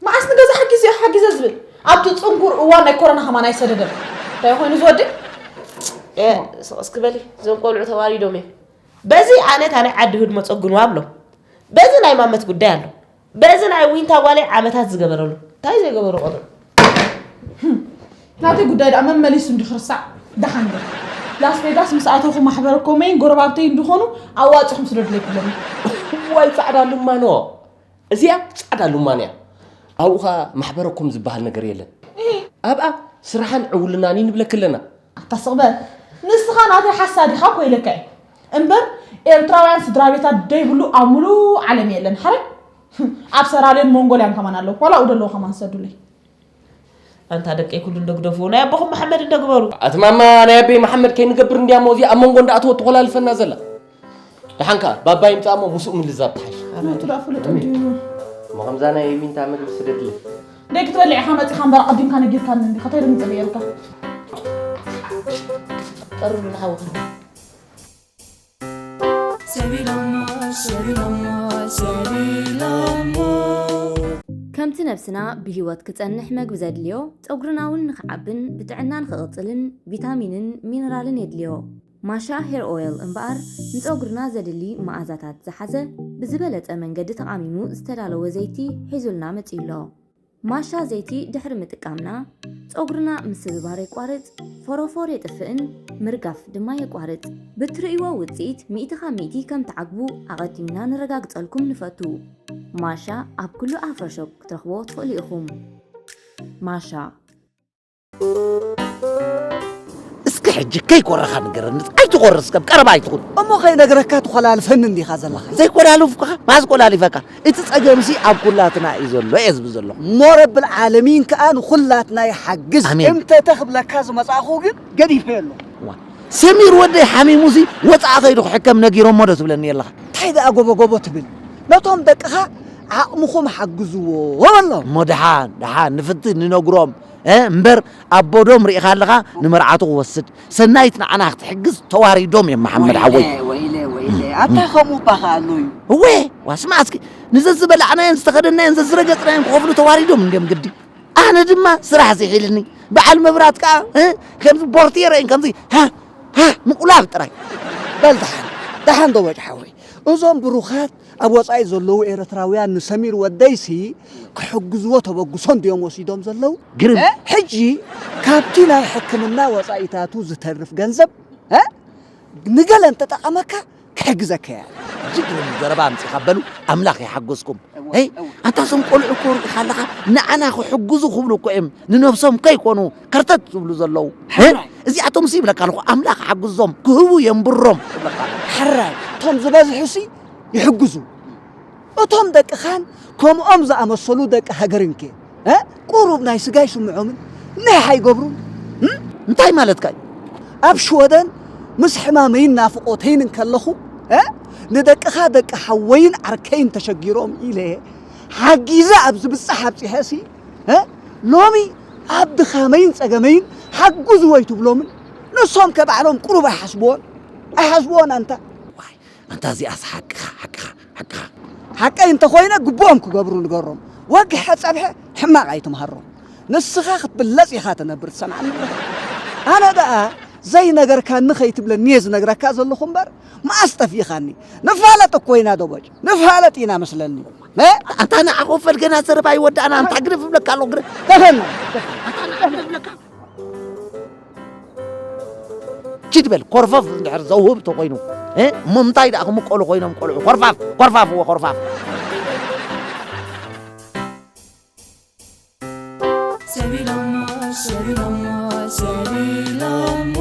መዓስ ንገዛ ሓጊዘ ሓጊዘ ዝብል? ኣብቲ ጽንኩር እዋን ናይ ኮረና ከማን ኣይሰደደን። እንታይ ኮይኑ ዝወዲ? ስቕ እስኪ በሊ፣ እዞም ቆልዑ ተዋሪዶም እዮም። በዚ ኣነ እታ ናይ ዓዲ ህድሞ ጸግንዋ ኣብሎም። በዚ ናይ ማመት ጉዳይ ኣሎ። በዚ ናይ ዊንታ ጓለይ ዓመታት ዝገበረሉ እንታይ ዘይገበሩ ቆልዑ ናተይ ጉዳይ ደኣ መመሊሱ እንዲ ክርሳዕ ደሓን ዶ ላስ ቬጋስ ምስ ኣተኹ ማሕበረ ኮመይን ጎረባብተይ እንድኾኑ ኣዋፅኹም ስደዱለይ ኩሎም ዋይ ፃዕዳ ልማኖ እዚኣ ፃዕዳ ልማን እያ ኣብኡ ኸኣ ማሕበረኮም ዝበሃል ነገር የለን። ኣብኣ ስራሕን ዕውልናን እዩ ንብለኪ ኣለና። ኣታ ስቕ በል። ንስኻ ናተይ ሓሳድ ኢኻ እኮ ኢለካ እየ። እምበር ኤርትራውያን ስድራ ቤታት ደይብሉ ኣብ ሙሉእ ዓለም የለን። ሓራይ ኣብ ሰራልዮን ሞንጎልያን ከማን ኣለዉ። ዋላ ኣብኡ ደለዉ ከማን ሰዱለይ። ኣንታ ደቀይ ኩሉ እንደግደፍዎ ናይ ኣቦኹም መሓመድ እንደግበሩ። ኣቲ ማማ ናይ ኣበይ መሓመድ ከይንገብር እንድያ እሞ እዚኣ ኣብ መንጎ እንዳኣተወት ትኾላልፈና ዘላ። ደሓን ከኣ ባባ ይምጻእ እሞ ምስኡ ምልዛብ ትሓይሽ። ኣነቱ ደኣ ፍሉጥ እንድዩ። እሞ ከምዛ ናይ ዊንታ ምግቢ ስደድለይ። ደይ ክትበልዕ ኢኻ መጺኻ እምበር ኣቐዲምካ ነጊርካኒ እንዲኻ። እንታይ ደምጽእ ነይርካ? ቀርብ ንሓውኻ። ሰቢሎሞ ሰቢሎሞ ሰቢሎሞ። ከምቲ ነብስና ብህይወት ክጸንሕ መግቢ ዘድልዮ፣ ጸጉርና እውን ንኽዓብን ብጥዕና ንኽቕጽልን ቪታሚንን ሚነራልን የድልዮ። ማሻ ሄር ኦይል እምበኣር ንጸጉርና ዘድሊ መኣዛታት ዝሓዘ ብዝበለጸ መንገዲ ተቓሚሙ ዝተዳለወ ዘይቲ ሒዙልና መጺኡ ኣሎ። ማሻ ዘይቲ ድሕሪ ምጥቃምና ጸጉርና ምስብባር የቋርጽ፣ ፎሮፎር የጥፍእን ምርጋፍ ድማ የቋርጽ። ብትርእይዎ ውጽኢት ሚእቲ ካብ ሚእቲ ከም ትዓግቡ ኣቐዲምና ነረጋግጸልኩም ንፈቱ። ማሻ ኣብ ኩሉ ኣፍሮ ሾፕ ክትረኽብዎ ትኽእሉ ኢኹም። ማሻ። እስኪ ሕጂ ከይኮረኻ ንገረኒ። ኣይትኾርስ፣ ከም ቀረባ ኣይትኹን። እሞ ከይነግረካ ትኾላልፈኒ እንዲኻ ዘለኻ። ዘይኮላልፍኩኻ? ማዝ ኮላሊፈካ? እቲ ጸገምሲ ኣብ ኩላትና እዩ ዘሎ እየ ዝብል ዘለኹ። እሞ ረብል ዓለሚን ከኣ ንኹላትና ይሓግዝ። ኣሜን። እንተ ተኽብለካ ዝመጻእኹ ግን ገዲፈዮ ኣለኹ። ዋ፣ ሰሚር ወደይ ሓሚሙሲ ወጻኢ ከይዱ ክሕከም ነጊሮሞ ዶ ትብለኒ ኣለኻ? እንታይ ደኣ ጎቦ ጎቦ ትብል? ነቶም ደቅኻ ዓቕምኹም ሓግዝዎ በሎም። እሞ ደሓን ደሓን ንፍትን ንነግሮም። እ፣ እምበር ኣቦዶም ርኢኻ ኣለኻ ንመርዓቱ ክወስድ ሰናይት ንዓና ክትሕግዝ ተዋሪዶም እዮም መሓመድ ሓወይ። ወይለ ወይለ ወይለ ኣታ ከምኡ እባ ከኣሎ እዩ። እወ ዋስማ እስኪ ንዘዝበላዕናዮን ዝተኸደናዮን ዘዝረገፅናዮን ክኸፍሉ ተዋሪዶም እንድዮም ግዲ። ኣነ ድማ ስራሕ ዝሒልኒ በዓል መብራት ከዓ እ፣ ከምዚ ቦርቴረይን ከምዚ ሃ ሃ ምቁላፍ ጥራይ። በል ደሓን ደሓን ዶ ወጭ ሓወይ እዞም ብሩኻት ኣብ ወጻኢ ዘለዉ ኤርትራውያን ንሰሚር ወደይሲ ክሕግዝዎ ተበግሶ እንድዮም ወሲዶም ዘለዉ። ግርም። ሕጂ ካብቲ ናይ ሕክምና ወጻኢታቱ ዝተርፍ ገንዘብ እ ንገለ እንተጠቐመካ ክሕግዘካ እየ። እጅግ ግርም ዘረባ ኣምጺኻ በሉ ኣምላኽ ይሓግዝኩም። ይ ኣንታ እዞም ቆልዑ እኮ ርኢኻ ኣለኻ ንዓና ክሕግዙ ክብሉ እኮ እዮም ንነብሶም ከይኮኑ ከርተት ዝብሉ ዘለዉ። እዚኣቶም ሲ ይብለካ ኣለኹ ኣምላኽ ሓግዞም ክህቡ የንብሮም። ሕራይ እቶም ዝበዝሑ ሲ ይሕግዙ። እቶም ደቅኻን ከምኦም ዝኣመሰሉ ደቂ ሃገርንከ ቁሩብ ናይ ስጋ ይስምዖምን ኒሕ ኣይገብሩን? እንታይ ማለትካ እዩ? ኣብ ሽወደን ምስ ሕማመይን ናፍቖተይን እንከለኹ ንደቅኻ ደቂ ሓወይን ዓርከይን ተሸጊሮም ኢለ ሓጊዘ ኣብ ዝብጻሕ ኣብጺሐሲ ሎሚ ኣብ ድኻመይን ጸገመይን ሓግዝዎ ኣይትብሎምን? ንሶምከ ባዕሎም ቁሩብ ኣይሓስብዎን? ኣይሓስብዎን ኣንታ። ኣንታ እዚኣስ ሓቅኻ ሓቅኻ ሓቅኻ። ሓቀይ እንተኾይነ ግቡኦም ክገብሩ ንገሮም። ወግሐ ጸብሐ ሕማቕ ኣይትምሃሮም። ንስኻ ክትብለጽ ኢኻ ትነብር ትሰምዓኒ ኣለኻ። ኣነ ደኣ ዘይነገርካኒ ከይትብለኒ እየ ዝነግረካ ዘለኹ እምበር መኣስ ጠፊእኻኒ። ንፋለጥ እኮ ኢና ዶቦጭ ንፋለጥ ኢና መስለኒ። ኣታ ንዓ ኮፈል ገና ዘረባ ይወዳእና ኣንታ ግደፍ እብለካ ኣለኹ ግደፍ። ተፈና። ኪድ በል ኮርፈፍ እንድሕር ዘውህብ ተኮይኑ እሞ ምንታይ ደኣ ክምቀሉ ኮይኖም ቆልዑ ኮርፋፍ ኮርፋፍ እወ ኮርፋፍ። ሰቢሎሞ ሰቢሎሞ ሰቢሎሞ።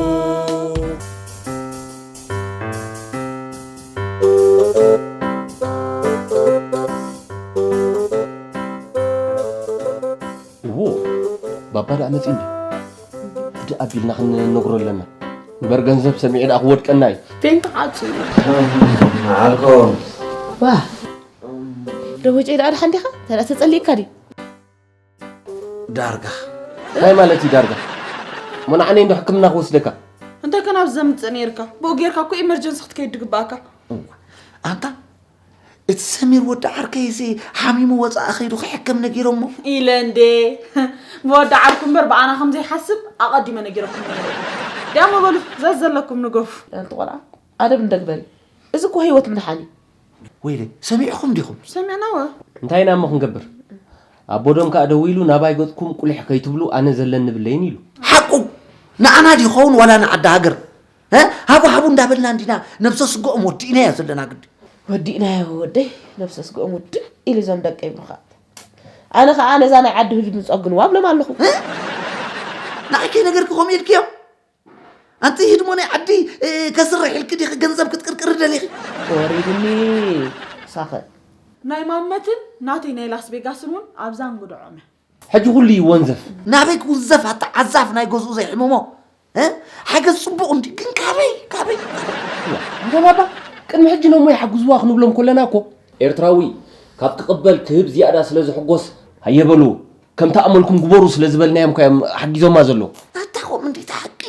እዎ ባባ ደኣ መጺኡ እንዲ ሕጂ ኣቢልና ክንነግሮ ኣለና እምበር ገንዘብ ሰሚዑ ደኣ ክወድቀና እዩ። ቴንት ዓጹ እዩ። ዓልኮም ዋ ደወጨይ ደኣ ደሓን ዲኻ? እንታይ ደኣ ተጸሊእካ ድዩ? ዳርጋ እንታይ ማለት እዩ ዳርጋ? እሞ ንዓነይ እንዶ ሕክምና ክወስደካ? እንታይ ከ ናብዚ ዘምጽእ ነይርካ? ብኡ ጌርካ እኮ ኢመርጀንሲ ክትከይድ ድግበኣካ። እዋ ኣንታ እቲ ሰሚር ወዲ ዓርከይሲ ሓሚሙ ወፃኢ ከይዱ ክሕከም ነጊሮሞ ኢለ እንዴ ብወዲ ዓርኩ እምበር ብኣና ከም ዘይሓስብ ኣቐዲመ ነጊረኩም ነይረ። ዳሞ በሉ ዘዝ ዘለኩም ንገፉ። ኣንቲ ቆልዓ ኣደብ እንደግበሪ። እዚ እኮ ህይወት ምድሓን እዩ። ወይለይ ሰሚዕኹም ዲኹም? ሰሚዕናወ። እንታይ ኢና እሞ ክንገብር? ኣቦዶም ከኣ ደዊሉ ናባይ ገጽኩም ቁሊሕ ከይትብሉ ኣነ ዘለኒ ብለይን ኢሉ። ሓቁ ንዓና ድኸውን ዋላ ንዓዲ ሃገር? ሃቡ ሃቡ እንዳበልና እንዲና ነብሰ ስግኦም ወዲእናዮ ዘለና ግዲ። ወዲእናዮ ወደይ ነብሰ ስግኦም ውድእ ኢሉ እዞም ደቀይ ብሩኻት። ኣነ ኸዓ ነዛ ናይ ዓዲ ህድሞ ጸግንዋ እብሎም ኣለኹ። ንዓይ ከይነገርኪ ከምኡ ኢልክዮም? ኣንቲ ህድሞ ናይ ዓዲ፣ እ፣ ከስርሕ ኢልኪ ዲኺ ገንዘብ ክትቅርቅሪ ደሊኺ? ወሪድኒ ሳኸ። ናይ ማመትን ናተይ ናይ ላስ ቬጋስን እውን ኣብዛ እንጉድዖም እያ። ሕጂ ኩሉ ይወንዘፍ። ናበይ ክውንዘፍ ኣታ ዓዛፍ ናይ ገዝኡ ዘይሕምሞ? እ? ሓገዝ ጽቡቕ እንዲ ግን ካበይ? ካበይ? ኣንታ ባባ፣ ቅድሚ ሕጂ ነሞ ይሓግዝዋ ክንብሎም ኮለና እኮ። ኤርትራዊ ካብ ክቕበል ክህብ ዝያዳ ስለ ዝሕጎስ፣ ሃየ በሉ፣ ከምቲ ኣመልኩም ግበሩ ስለ ዝበልናዮም እኮ እዮም ሓጊዞማ ዘለዉ። ኣታ ኸም እንዴት ሓቂ?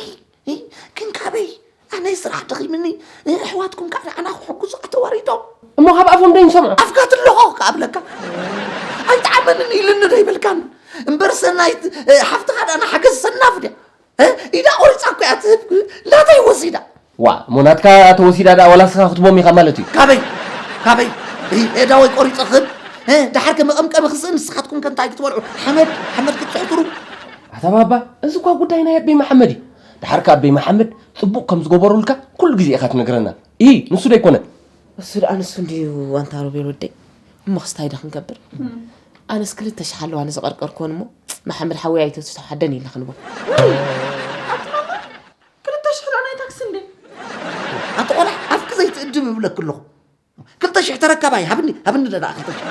እ? ግን ካበይ? ኣነ ስራሕ ደኺምኒ፣ እ፣ ኣሕዋትኩም ከዓ ንዓና ክሕግዙ ኣተዋሪዶም። እሞ ካብ ኣፎም ዶ ይንሰምዖ? ኣፍካ ትለኾ ክኣብለካ። ኣይጠዓመንን ኢልኒ ዶ ይበልካን? እምበር ሰናይት፣ እ፣ ሓፍትኻ ደኣ ንሓገዝ ሰናፍ ድያ? እ፣ ኢዳ ቆሪጻ እኮ እያ ትህብ፣ ናተይ ወሲዳ። ዋ፣ እሞ ናትካ ተወሲዳ ደኣ ዋላ ንስኻ ክትቦም ኢኻ ማለት እዩ? ካበይ? ካበይ? እ፣ ኤዳ ወይ ቆሪጸ ክህብ? እ፣ ደሓር ከ መቐምቀሚ ክስእን ንስኻትኩም ከ እንታይ ክትበልዑ? ሓመድ፣ ሓመድ ክትጽሕትሩ? ኣታ ባባ፣ እዚ እኳ ጉዳይ ናይ ኣበይ መሓመድ እዩ። ደሓር ከ ኣበይ መሓመድ ጽቡቕ ከም ዝገበሩልካ ኩሉ ግዜ ኢኻ ትነግረና። ኢ፣ ንሱ ዶ ኣይኮነን? እሱ ደኣ ንሱ እንድዩ ኣንታ ሮቤል ወደይ። እሞ ክስታይ ዶ ክንገብር? ኣነስ ክልተ ሽሕ ኣለዋ ንዝቐርቀርክወን እሞ መሓመድ ሓወይ ኣይተትሓደን ኢልና ክንቦ። ወይ! ኣቲ ማማ፣ ክልተ ሽሕ ደኣ ናይ ታክሲ እንዴ? ኣቲ ቆልዓ፣ ኣፍኪ ዘይትእድብ እብለኪ ኣለኹ። ክልተ ሽሕ ተረከባይ፣ ሃብኒ፣ ሃብኒ ደኣ ክልተ ሽሕ።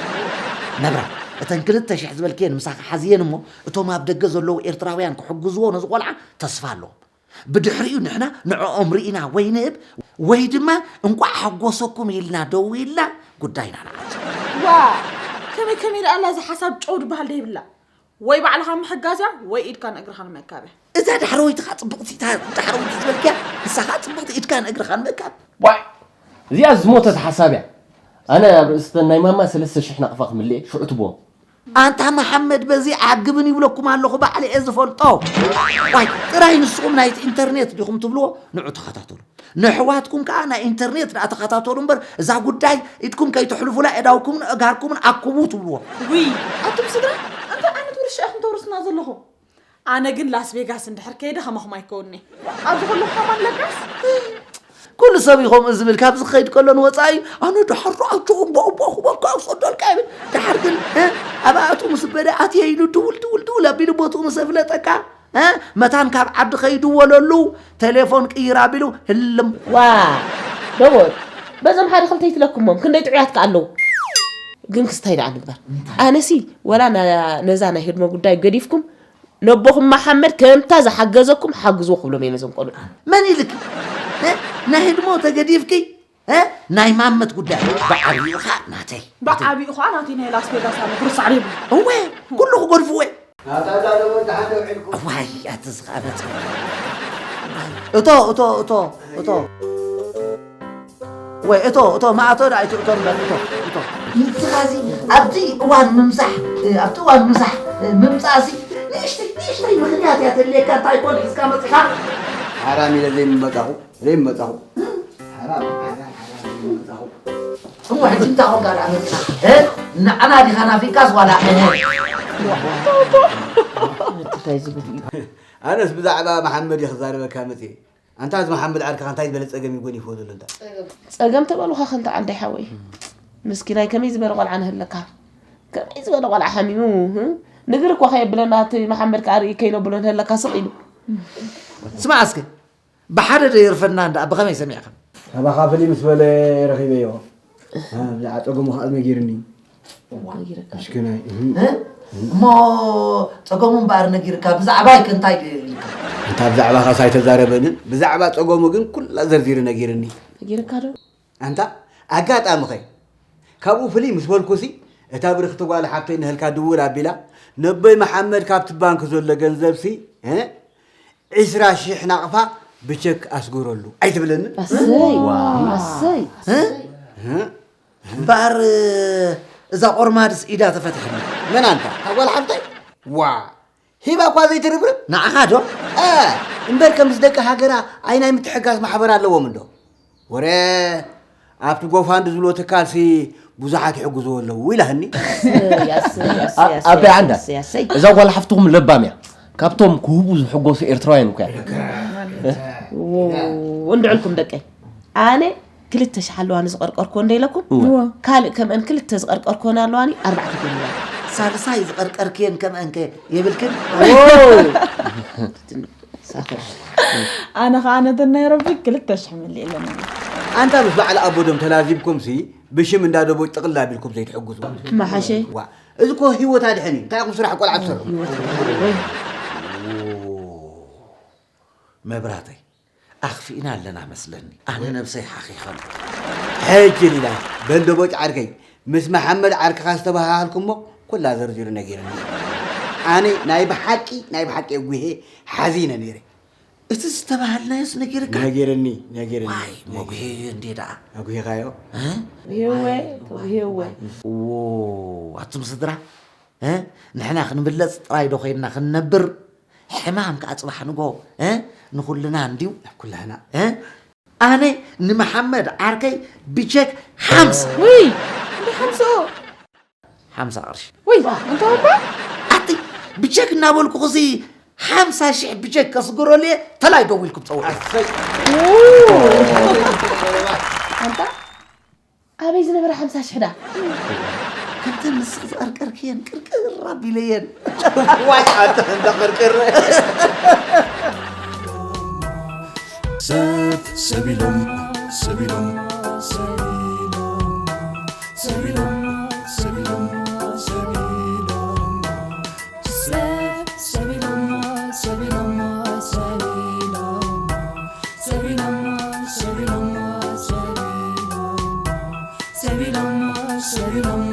ነብራ፣ እተን ክልተ ሽሕ ዝበልክየን ምሳኺ ሓዝየን እሞ፣ እቶም ኣብ ደገ ዘለዉ ኤርትራውያን ክሕግዝዎ ነዚ ቆልዓ ተስፋ ኣለዎም። ብድሕሪኡ ንሕና ንዕኦም ርኢና ወይ ንህብ ወይ ድማ እንቋዕ ሓጎሰኩም ኢልና ደው ኢልና ጉዳይና ንዓጽ። ዋ! ከመይ ከመይ ደኣ ኣላ እዛ ሓሳብ ጨው ዝበሃል ደይብላ። ወይ ባዕልኻ ምሕጋዝ እያ ወይ ኢድካን እግርኻን ምእካብ እያ። እዛ ዳሕረወይቲ ኸዓ ጽብቕቲ፣ እታ ዳሕረወይቲ ዝበልክያ ንሳ ኸዓ ጽብቕቲ፣ ኢድካን እግርኻን ምእካብ። ዋይ! እዚኣ ዝሞተት ሓሳብ እያ። ኣነ ኣብ ርእሲ እተን ናይ ማማ ሰለስተ ሽሕ ናቕፋ ክምልእ እየ፣ ሽዑ ትቦ። ኣንታ መሓመድ በዚ ዓግብን ይብለኩም ኣለኹ፣ ባዕለ እየ ዝፈልጦ። ዋይ፣ ጥራይ ንስኹም ናይቲ ኢንተርኔት ዲኹም ትብልዎ? ንዑ ተኸታተሉ። ነሕዋትኩም ከኣ ናይ ኢንተርኔት ደኣ ተኸታተሉ እምበር፣ እዛ ጉዳይ ኢድኩም ከይተሕልፉላ፣ ኣእዳውኩምን ኣእጋርኩምን ኣኩቡ ትብልዎ። ውይ፣ ኣቱም ስድራ፣ እንታይ ዓይነት ውርሻ ኢኹም ተውርስና ዘለኹም? ኣነ ግን ላስ ቬጋስ እንድሕር ከይደ ከማኹም ኣይከውን'የ። ኣብዚ ከለኹ ከማን ለጋስ? ኩሉ ሰብ እዩ ከምኡ ዝብል። ካብዚ ክኸይድ ከሎ ንወጻኢ፣ ኣነ ደሓር ደኣ ኣጆኹም፣ ቦቦ ክበልካ ክሰደልካ ይብል። ደሓር ግን፣ እ፣ ኣብኣ ኣቱ ምስ በለ ኣትየ ኢሉ ድውል፣ ድውል፣ ድውል ኣቢሉ ቦትኡ ምስ ኣፍለጠካ፣ እ፣ መታን ካብ ዓዲ ከይድወለሉ፣ ቴሌፎን ቅይር ኣቢሉ ህልም። ዋ፣ ደቦት፣ በዞም ሓደ ክልተ ይትለኩሞም፣ ክንደይ ጥዑያት ከ ኣለዉ። ግን ክስታይ ደኣ ንግበር። ኣነሲ፣ ወላ ና-፣ ነዛ ናይ ህድሞ ጉዳይ ገዲፍኩም፣ ነቦኹም መሓመድ ከምታ ዝሓገዘኩም ሓግዝዎ ክብሎም እየ ነዞም ቆልዑ። መን ኢልኪ? እ? ናይ ህድሞ ተገዲፍኪ? እ? ናይ ማመት ጉዳይ ብዓብይኡ ኸዓ ናተይ። ብዓብይኡ ኸዓ ናተይ ናይ ላስ ቬጋስ ኣሎ፣ ክርሳዕ ዘይብሉ። እወ፣ ኩሉ ክገድፍዎ እየ። ናታ እዛ ደሞ ደሓን ደው ዒልኩም። እዋይ፣ ኣቲ ዝኸኣበት። እቶ፣ እቶ፣ እቶ፣ እቶ። ወይ እቶ፣ እቶ፣ ማእቶ ደኣ ኣይትእቶ እምበር፣ እቶ፣ እቶ። ንስኻሲ ኣብቲ እዋን ምምሳሕ፣ እ፣ ኣብቲ እዋን ምሳሕ፣ እ፣ ምምጻእሲ ንእሽተይ፣ ንእሽተይ ምኽንያት እያ ተድልየካ፣ እንታይ ኮን ሒዝካ መጺኻ? ሓራም ኢለ ዘይምመጻኹ፣ ዘይምመጻኹ። ሓራም፣ ሓራም፣ ሓራም ዘይምመጻኹ። እሞ ሕጂ እንታይ ኮንካ ደኣ መጺኻ? እ? ንዓና ዲኻ ናፊቃስ ዋላ? እህ። እንታይ ዝብል እዩ? ኣነስ ብዛዕባ መሓመድ እየ ክዛረበካ መጺኤ። ኣንታ እዚ መሓመድ ዓርክኻ እንታይ ዝበለ ጸገም እዩ ጎኒፍዎ ዘሎ እንታ? ጸገም ተበሉኻ ከንታ ዓንደይ ሓወይ። ምስኪናይ ከመይ ዝበለ ቆልዓ ንህለካ? ከመይ ዝበለ ቆልዓ ሓሚሙ፣ ህ? ንግር እኳ ከየብለና እቲ መሓመድ ከኣ ርኢ ከይነብሎ ንህለካ ስቕ ኢሉ። ስማዕ እስከ፣ ብሓደ ዶ የርፈና እንዳ ብኸመይ ሰሚዕካ? ካባኻ ፍልይ ምስ በለ ረኺበዮ። እ፣ ብዛዕባ ጸገሙ ከኣ ነጊርኒ። ነጊርካ። ምሽኪናይ፣ እህ። እ? እሞ ጸገሙ እምበኣር ነጊርካ፣ ብዛዕባይ ከ እንታይ ኢልካ? እንታ ብዛዕባኻስ ኣይተዛረበንን፣ ብዛዕባ ጸገሙ ግን ኩላ ዘርዚሩ ነጊርኒ። ነጊርካ ዶ? ኣንታ ኣጋጣሚ ኸ ካብኡ ፍልይ ምስ በልኩሲ፣ እታ ብርኽቲ ጓል ሓብተይ ንህልካ ድውል ኣቢላ፣ ነቦይ መሓመድ ካብቲ ባንክ ዘሎ ገንዘብሲ፣ እ? ዕስራ ሽሕ ናቕፋ ብቸክ ኣስግረሉ ኣይትብለንን? ኣሰይ፣ ዋ። ኣሰይ። እ? እ? እምበኣር እዛ ቆርማድስ ኢዳ ተፈትሐኒ። መን ኣንታ? እታ ጓል ሓፍተይ? ዋ! ሂባ እኳ ዘይትርብርብ? ንዓኻ ዶ? እ፣ እምበር ከምዚ ደቂ ሃገራ ኣይ ናይ ምትሕጋዝ ማሕበር ኣለዎም እንዶ? ወረ ኣብቲ ጎፋንድ ዝብሎ ትካልሲ ብዙሓት ይሕግዝዎ ኣለዉ ኢላህኒ። ኣሰይ፣ ኣሰይ፣ ኣሰይ፣ ኣሰይ፣ ኣበይ ዓንዳ? ኣሰይ፣ ኣሰይ። እዛ ጓል ሓፍትኹም ለባም እያ። ካብቶም ክህቡ ዝሕጎሱ ኤርትራውያን እኮ እያ። ው-፣ እንድዕልኩም ደቀይ። ኣነ ክልተ ሽሕ ኣለዋኒ ዝቐርቀርኩ እንደ ኢለኩም፣ እወ። ካልእ ከምአን ክልተ ዝቐርቀርኩወን ኣለዋኒ ኣርባዕተ ገይረን። ሳልሳይ ዝቐርቀርክየን ከምአንከ የብልክን? ኣነ ከዓ ነተን ናይ ረቢ ክልተ ሽሕ መሊእ ኣለኒ። ኣንታ ምስ በዓል ኣቦዶም ተላዚብኩም ሲ ብሽም እንዳ ደቦጭ ጥቕል ኣቢልኩም ዘይትሕግዙ። መሓሸ ዋ፣ እዚ እኮ ህይወት ኣድሕን እዩ። እንታይ ኢኹም ስራሕ ቆልዓ ትሰርሑ? መብራተይ ኣኽፊእና ኣለና መስለኒ። ኣነ ነብሰይ ሓኺኸን። ሕጂ ሊላ በል ደቦጭ ዓርከይ፣ ምስ መሓመድ ዓርክኻ ዝተባሃሃልኩሞ ኩላ ዘርዚሩ ነጊርኒ። ኣነ ናይ ብሓቂ ናይ ብሓቂ ኣጉሄ ሓዚነ ነይረ። እቲ ዝተባሃልናዮስ ነጊርካ? ነጊርኒ ነጊርኒ። ዋይ መጉሄ እንዴ ደኣ ኣጉሄኻዮ? እ? ይህወ ይህወ ዎ ኣቱም ስድራ እ? ንሕና ክንብለጽ ጥራይ ዶ ኮይንና ክንነብር? ሕማም ከዓ ጽባሕ ንጎ እ? ንኹልና እንድዩ ኩላህና እ? ኣነ ንመሓመድ ዓርከይ ብቸክ ሓምሳ ውይ እንደ ሓምስኦ ሓምሳ ቅርሺ ውይ እንተ ወባ ኣቲ ብቸክ እናበልኩ ኹዚ ሓምሳ ሽሕ ብቸክ ከስግረሉ እየ። ተላይ ደው ኢልኩም ፀውዑ። ኣንታ ኣበይ ዝነበረ ሓምሳ ሽሕ ዳ ከምተን ንስኽ ዝቐርቀርክየን ቅርቅር ኣቢለየን። ዋይ ኣንተ እንዳ ቅርቅር ሰብ ሰቢሎም ሰቢሎም ሰቢሎም ሰቢሎም ሰቢሎም ሰቢሎም ሰብ ሰቢሎም ሰቢሎም ሰቢሎም ሰቢሎም ሰቢሎም ሰቢሎም ሰቢሎም ሰቢሎም